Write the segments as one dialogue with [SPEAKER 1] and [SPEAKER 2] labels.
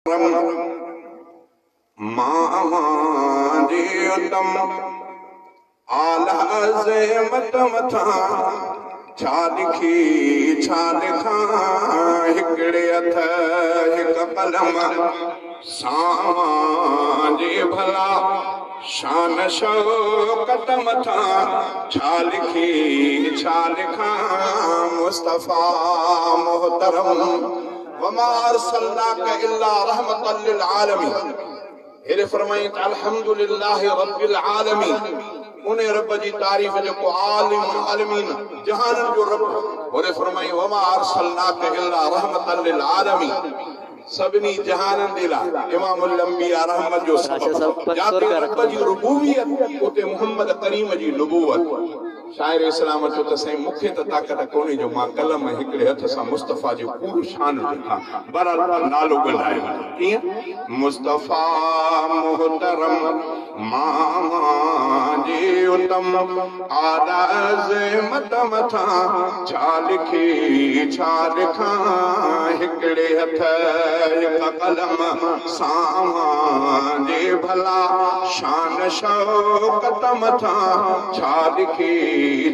[SPEAKER 1] مان اوهان جي اتم اعليٰ عظمت مٿان ڇا لکي ڇا لکان هڪڙي هٿ هڪ قلم سان اوهان جي ڀلا شان شوڪت مٿان ڇا لکي ڇا لکان مصطفيٰ محترم وما ارسلناک الا رحمة للعالمين هيڏي فرمائين ته الحمد لله رب العالمين انهي رب جي تعريف جيڪو عالم عالمين جهانن جو رب هوڏي فرمائين وما ارسلناک الا رحمة للعالمين سڀني جهانن جي لاء امام الانبياء رحمت جو سبب جاتي رب جي ربوبيت اتي محمد ڪريم جي نبوت. شاعر اسلام چيو ته سائين مون کي ته طاقت ڪونهي جو مان قلم ۽ هڪڙي هٿ سان مصطفيٰ جو پورو شان لکان، بهرحال نالو ڳنڍايو وڃي. ڪيئن؟ مصطفيٰ محترم مان جي اتم اعليٰ عظمت مٿان ڇا لکي ڇا لکان هڪڙي هٿ هڪ قلم سان جي ڀلا شان شوڪت مٿان ڇا لکي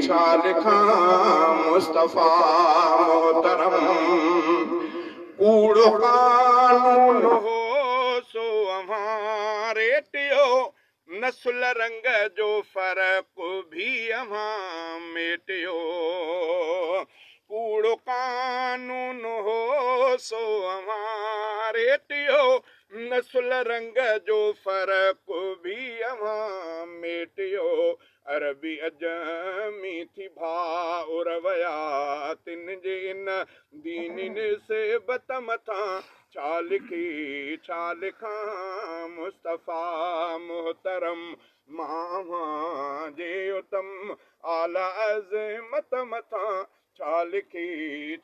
[SPEAKER 1] ڇا لکان مصطفيٰ محترم ڪوڙو قانون هو سو اوهان ريٽيو نسل رنگ جو فرق ڀي اوهان ميٽيو ڪوڙو قانون هو سو اوهان ريٽيو نسل رنگ جو فرق ڀي اوهان ميٽيو عربي عجمي ٿي ڀائر ويا تن جي ان ديني نسبت مٿان ڇا لکي ڇا لکان مصطفيٰ محترم مان اوهان جي اتم اعليٰ عظمت مٿان ڇا لکي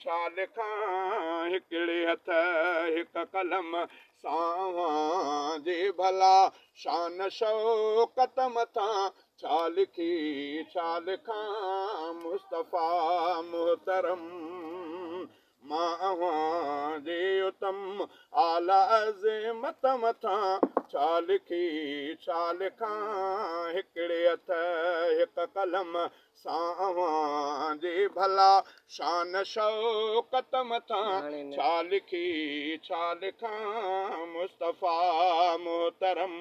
[SPEAKER 1] ڇا لکان هڪڙي هٿ هڪ قلم سان اوهان جي ڀلا شان شوڪت مٿان ڇا لکي ڇا لکان مصطفيٰ محترم مان اوهان جي اتم اعليٰ عظمت مٿان ڇا لکي ڇا لکان هڪڙي هٿ هڪ قلم سان اوهان جي ڀلا شان شوڪت مٿان ڇا لکي ڇا لکان مصطفيٰ محترم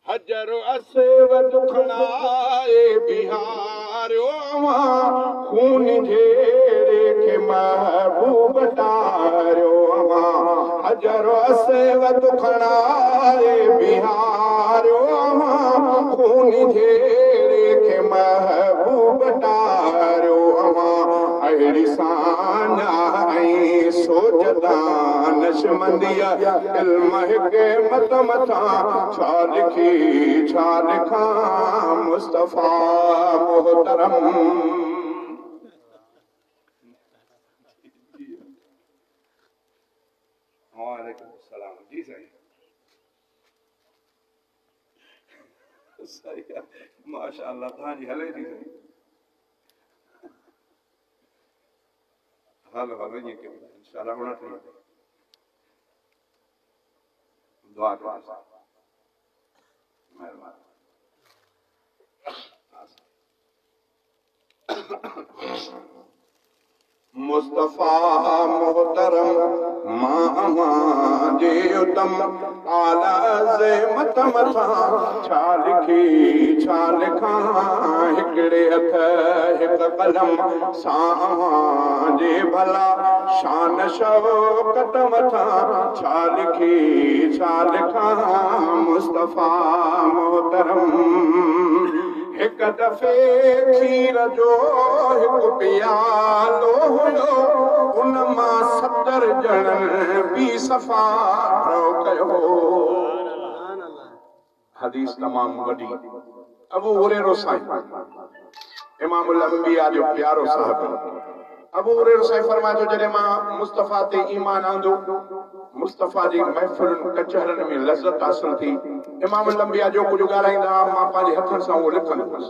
[SPEAKER 1] حجر اسود کڻائي بيهاريو اوهان خون جهيڙي کي محبوب ٽاريو اوهان حجر اسود کڻائي بيهاريو اوهان خون جهيڙي کي محبوب ٽاريو اوهان اهڙي ساڃاهه ۽ سوچ دانشمنديء علم حڪمت مٿان ڇا لکي ڇا لکان مصطفيٰ محترم.
[SPEAKER 2] وعليڪم السلام جي سائين صحيح آ ماشاءالله تهان جي هلي ٿي سائين هلو هلو ائين ڪيون ٿا انشاء الله 29 تي دعا ڪريو سائين مهرباني
[SPEAKER 1] مصطفيٰ محترم مان اوهان جي اتم اعليٰ عظمت مٿان ڇا لکي ڇا لکان هڪڙي هٿ هڪ قلم سان اوهان جي ڀلا شان شوڪت مٿان ڇا لکي ڇا لکان مصطفيٰ محترم هڪ دفعي کير جو هڪ پيالو هيو، ان مان 70 ڄڻن پي صفا ڍؤ ڪيو. حديث تمام وڏي. ابو هريرو سائين امام الانبياء جو پيارو صحابي. ابو هريره سائين فرمائي ٿو جڏهن مان مصطفيٰ تي ايمان آندو، مصطفيٰ جي محفلن ڪچهرن ۾ لذت حاصل ٿي، امام الانبياء جو ڪجهه ڳالهائيندا ها مان پنهنجي هٿن سان اهو لکندو هوس،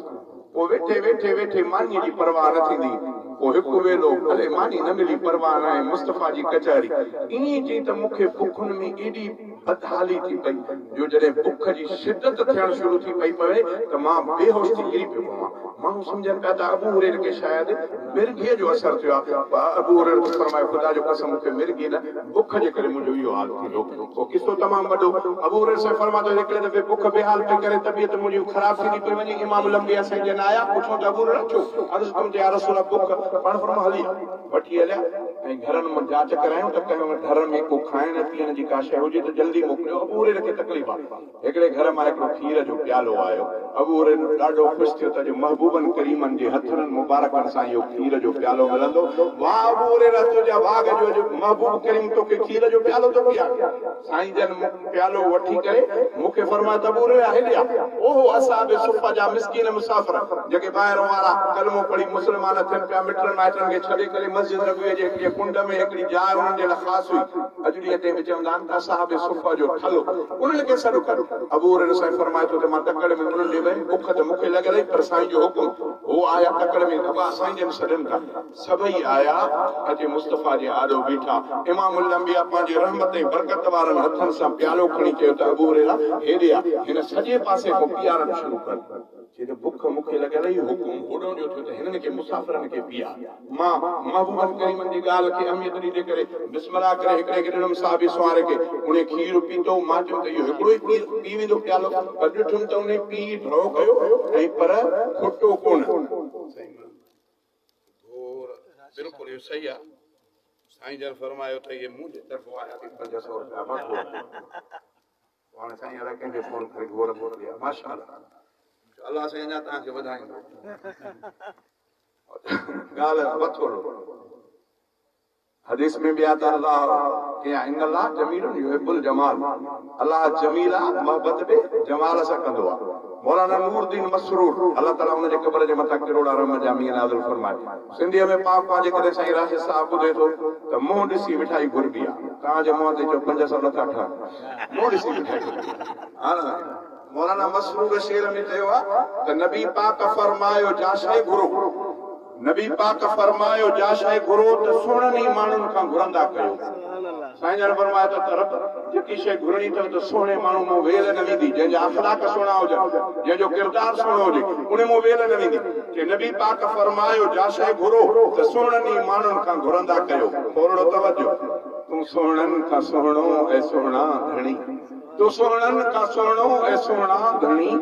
[SPEAKER 1] پوء ويٺي ويٺي ويٺي مانيء جي پرواهه نه ٿيندي، پوء هڪ ويلو ڀلي ماني نه ملي پرواهه ناهي مصطفيٰ جي ڪچهري. ائين چئي ته مون کي بکن ۾ ايڏي بدحالي ٿي پئي جو جڏهن بک جي شدت ٿيڻ شروع ٿي پئي پوي ته مان بيهوش ٿي ڪري پيو پوان. ماڻهو سمجهن پيا ته ابو هريره کي شايد مرگهيء جو اثر ٿيو آهي. ابو هريره ته فرمايو خدا جو قسم مون کي مرگهي نه بک جي ڪري منهنجو اهو حال ٿيندو. پوء قصو تمام وڏو. ابو هريره صاحب فرمائي ٿو هڪڙي دفعي بک بيحال پئي ڪري طبيعت منهنجي خراب ٿيندي پئي وڃي امام الانبياء سائين جن آيا پڇيو ته ابو هريره ڇو؟ عرض ڪيم ته يا رسول الله بک. پاڻ فرمايو هلي آ. وٺي هليا ۽ گهرن مان جاچ ڪرايائون ته ڪنهن گهر ۾ ڪو کائڻ پيئڻ جي ڪا شيء هجي ته جلدي موڪليو. ابو هريره کي تڪليف آ. هڪڙي گهر مان هڪڙو کير جو پيالو آيو. ابو هريره ڏاڍو خوش ٿيو ته اڄ محبوبن ڪريمن جي هٿڙن مبارڪن سان اهو کير جو پيالو ملندو. واهه ابو هريره تنهنجا ڀاڳ جو اڄ محبوب ڪريم توکي کير جو پيالو ٿو پياري. سائين جن پيالو وٺي ڪري مون کي فرمايو ته ابو هريره هيڏي آ. اوهو اصحاب صفه جا مسڪين مسافر جيڪي ٻاهرون وارا ڪلمو پڙهي مسلمان ٿين پيا مٽن مائٽن کي ڇڏي ڪري مسجد نبويء جي هڪڙيء ڪنڊ ۾ هڪڙي جاء انهن جي لاء خاص هئي. اڄ ڏينهن تائين به چوندا آهن ته اصحاب صفه جو ٿلهو انهن کي سڏ ڪر. ابو هريره سائين فرمائي ٿو ته مان تڪڙ ۾ انهن ڏي ويم بک ته مون کي لڳل هئي پر سائين جو حڪم هو آيا تڪڙ ۾ ابا سائين جن سڏن ٿا. سڀئي آيا، اچي مصطفيٰ جي آڏو بيٺا. امام الانبياء پنهنجي رحمت ۽ برڪت وارن هٿن سان پيالو کڻي چيو ته ابو هريره! هيڏي آ. هن سڄي پاسي کان پيارڻ شروع ڪر. چي ته بک مون کي لڳل هئي، حڪم هوڏهون جو ٿيو ته هنن کي مسافرن کي پيار. مان محبوبن ڪريمن جي ڳالهه کي اهميت ڏيندي ڪري بسم الله ڪري هڪڙي کي ڏنم صحابي سنواري کي. انهي کير پيتو، مان چيم ته اهو هڪڙو ئي پي ويندو پيالو، پر ڏٺم ته انهي پي ڍؤ ڪيو ۽ پر کٽو ڪونه. سائين مان. گهور بلڪل اهو صحيح آ سائين جن فرمايو ته اهي منهنجي طرفون آيا ٿي 500 روپيا مان گهور پوء هاڻي سائين الائي ڪنهن کي فون ڪري گهور موڪلي آ ماشاءالله الله سائين اڃا توهان کي وڌائيندو ڳالهه وٿولو حديث ۾ به آ ته الله ڪيئن ان الله جميل يحب الجمال الله جميل آ محبت به جمال سان ڪندو آ مولانا نور الدين مسرور الله تعالي ان جي قبر جي مٿان ڪروڙا رحمت جا مينهن نازل فرمائي سنڌيء ۾ پاڪ پاڻ جيڪڏهن سائين راشد صاحب ٻڌي ٿو ته منهن ڏسي مٺائي گهربي آ توهان جي منهن تي چئو 500 نٿا ٺهن منهن ڏسي مٺائي گهربي آ ها نه سائين مولانا مسرور شعر ۾ چيو آ ته نبي پاڪ فرمايو جا شيء گهرو نبي پاڪ فرمايو، جا شيء گهرو ته سهڻن ئي ماڻهن کان گهرندا ڪيو. سائين جن فرمايو ته رب جيڪي شيء گهرڻي اٿو ته سهڻي ماڻهو مون ويل نه ويندي، جنهن جا اخلاق سهڻا هجن، جنهن جو ڪردار سهڻو هجي، انهي مون ويل نه ويندي. چي نبي پاڪ فرمايو، جا شيء گهرو ته سهڻن ئي ماڻهن کان گهرندا ڪيو. ٿورڙو توجه، تون سهڻن کان سهڻو اي سهڻا ڌڻي. تو سهڻن کان سهڻو اي سهڻا ڌڻي،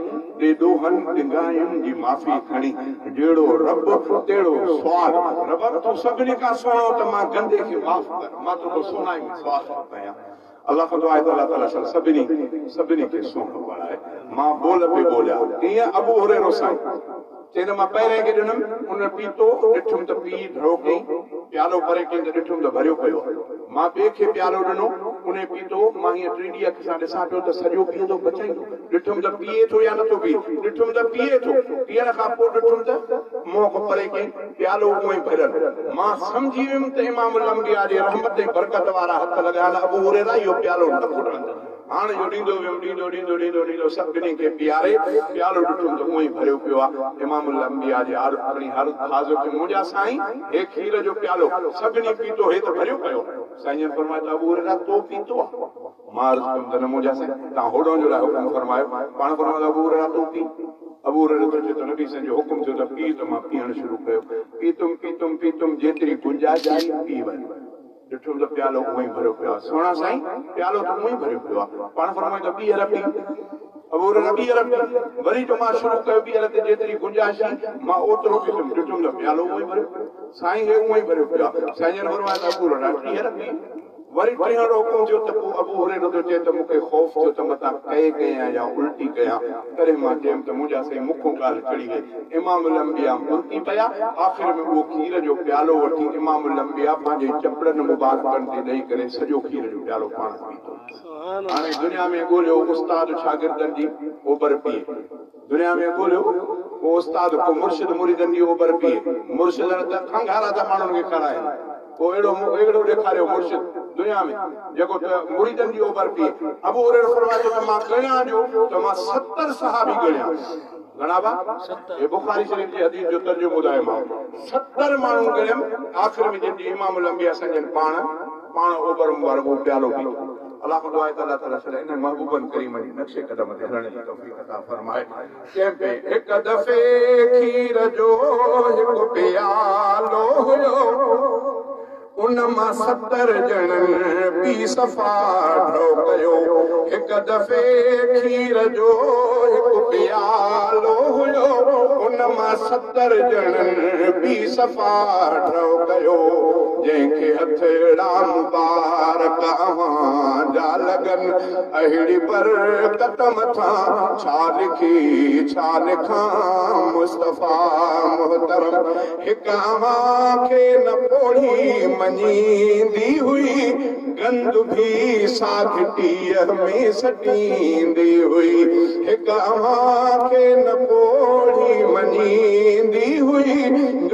[SPEAKER 1] ڏي ڏوهن ڏنگاين جي معافي کڻي، جهڙو رب تهڙو سوال، رب تون سڀني کان سهڻو ته مان گندي کي معاف ڪر، مان توکان سهڻائي ۾ سوال ٿو ڪيان. الله کان دعا آهي ته الله تعالي شل سڀني سڀني کي سهڻو بڻائي. مان ٻول پئي ٻوليا ڪيئن ابو هريرو سائين چئي ته مان پهرئين کي ڏنم ان پيتو ڏٺم ته پي ڍؤ ڪيائين پيالو پري ڪيم ته ڏٺم ته ڀريو پيو آهي. مان ٻئي کي پيالو ڏنو، انهي پيتو، مان هيئن ٽيڏي اک سان ڏسان پيو ته سڄو پيئندو بچائيندو. ڏٺم ته پيئي ٿو يا نٿو پيئي. ڏٺم ته پيئي ٿو. پيئڻ کان پوء ڏٺم ته منهن کان پري ڪيائين، پيالو اونئين ڀريل. مان سمجهي ويم ته امام الانبياء جي رحمت ۽ برڪت وارا هٿ لڳايل ابو هريره اهو پيالو نه کٽندو. هاڻ اهو ڏيندو ويم، ڏيندو ڏيندو ڏيندو ڏيندو سڀني کي پياري، پيالو ڏٺم ته اونئين ڀريو پيو آ. امام الانبياء جي آڏو کڻي حاضر ٿيم، منهنجا سائين! هي کير جو پيالو سڀني پيتو، هي ته ڀريو پيو آ. سائين جن فرمايو ته ابو هريره تو پيتو آ؟ مان عرض ڪيم ته نه منهنجا سائين، توهان هوڏانهن جو لاء حڪم فرمايو. پاڻ فرمايو ته ابو هريره تون پي. ابو هريره ٿو چئي ته نبي سائين جو حڪم ٿيو ته پي ته مان پيئڻ شروع ڪيو. پيتم پيتم پيتم جيتري گنجائش هئي پي ويم. ڏٺم ته پيالو اونئين ڀريو پيو آ. سهڻا سائين، پيالو ته اونئين ڀريو پيو آ. پاڻ فرمايو ته ٻيهر پي. ابو هريره ٻيهر پي. وري جو مان شروع ڪيو ٻيهر ته جيتري گنجائش هئي، مان اوترو پيتم. ڏٺم ته پيالو اونئين ڀريو پيو. سائين هي اونئين ڀريو پيو آ. سائين جن فرمايو ته ابو هريره ٽيهر پي. وري ٽيهڻ رو حڪم ٿيو ته پوء ابو هريره ٿو چئي ته مون کي خوف ٿيو ته متان قي ڪيان يا الٽي ڪيان. تڏهن مان چيم ته منهنجا سائين مون کان ڳالهه چڙهي وئي. امام الانبياء مرڪي پيا. آخر ۾ اهو کير جو پيالو وٺي امام الانبياء پنهنجي چپڙن مبارڪن تي ڏئي ڪري سڄو کير جو پيالو پاڻ پيتو. هاڻي دنيا ۾ ڳولهيو استاد شاگردن جي اوبر پيئي. دنيا ۾ ڳولهيو ڪو استاد ڪو مرشد مريدن جي اوبر پيئي. مرشدن ته کنگهارا ٿا ماڻهن کي کارائين. ڪو اهڙو اهڙو ڏيکاريو مرشد دنيا ۾ جيڪو ته مريدن جي اوبر پيئي. ابو هريره فرمائي ٿو ته مان ڳڻيان جو ته مان 70 صحابي ڳڻيا. گهڻا ڀا؟ هي بخاري شريف جي حديث جو ترجمو ٻڌايومانو. 70 ماڻهو ڳڻيم، آخر ۾ جن جي امام الانبياء سائين جن پاڻ پاڻ اوبر مبارڪ اهو پيالو پيتو. الله کان دعا آهي ته الله تعالي صلي انهن محبوبن ڪريمن جي نقش قدم تي هلڻ جي توفيق عطا فرمائي. چيم پئي هڪ دفعي کير جو هڪ پيالو هيو. ان مان 70 ڄڻن پي صفا ڍؤ ڪيو. هڪ دفعي کير جو هڪ پيالو هيو، ان مان 70 ڄڻن پي صفا ڍؤ ڪيو. جنهن کي هٿڙا مبارڪ اوهان جا لڳن، اهڙي برڪت مٿان ڇا لکي ڇا لکان مصطفيٰ محترم. هڪ اوهان کي نه پوڙهي مڃيندي هئي، گند ڀي سا گهٽيء ۾ سٽيندي هئي. هڪ اوهان کي نه پوڙهي مڃيندي هئي،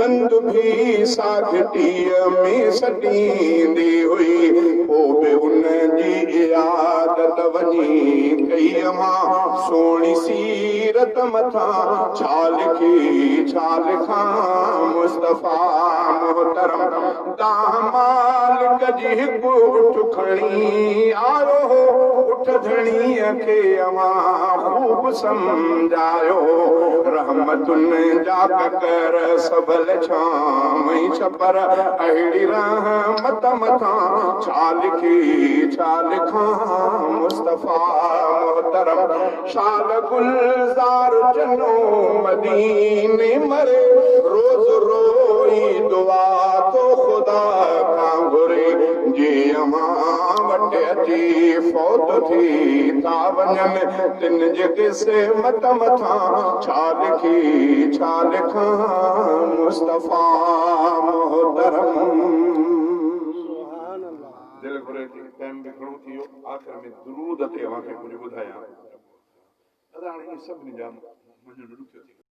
[SPEAKER 1] گند ڀي سا گهٽيء ۾ سٽيندي هئي. پوء به ان جي عيادت وڃي ڪئي اوهان، سهڻي سيرت مٿان ڇا لکي ڇا لکان مصطفيٰ محترم دانهن مالڪ جي هڪ اٺ کڻي آيو هو اٺ ڌڻيء کي اوهان خوب سمجهايو رحمتن جا ڪڪر سڀل ڇانو ۽ ڇپر اهڙي رحمت مٿان ڇا لکي ڇا لکان مصطفيٰ محترم شال گلزار چنو مديني مري روز روئي دعا ٿو خدا کان گهري جي اوهان وٽ اچي فوت ٿي ٿا وڃن تن جي قسمت مٿان ڇا لکي ڇا لکان مصطفيٰ محترم.
[SPEAKER 2] دل گهري ٿي ٽائيم به گهڻو ٿي ويو آخر ۾ درود تي اوهان کي ڪجهه ٻڌايان ادا هاڻي اهي سڀني جا مڃڻ ڏکيو ٿي ويو.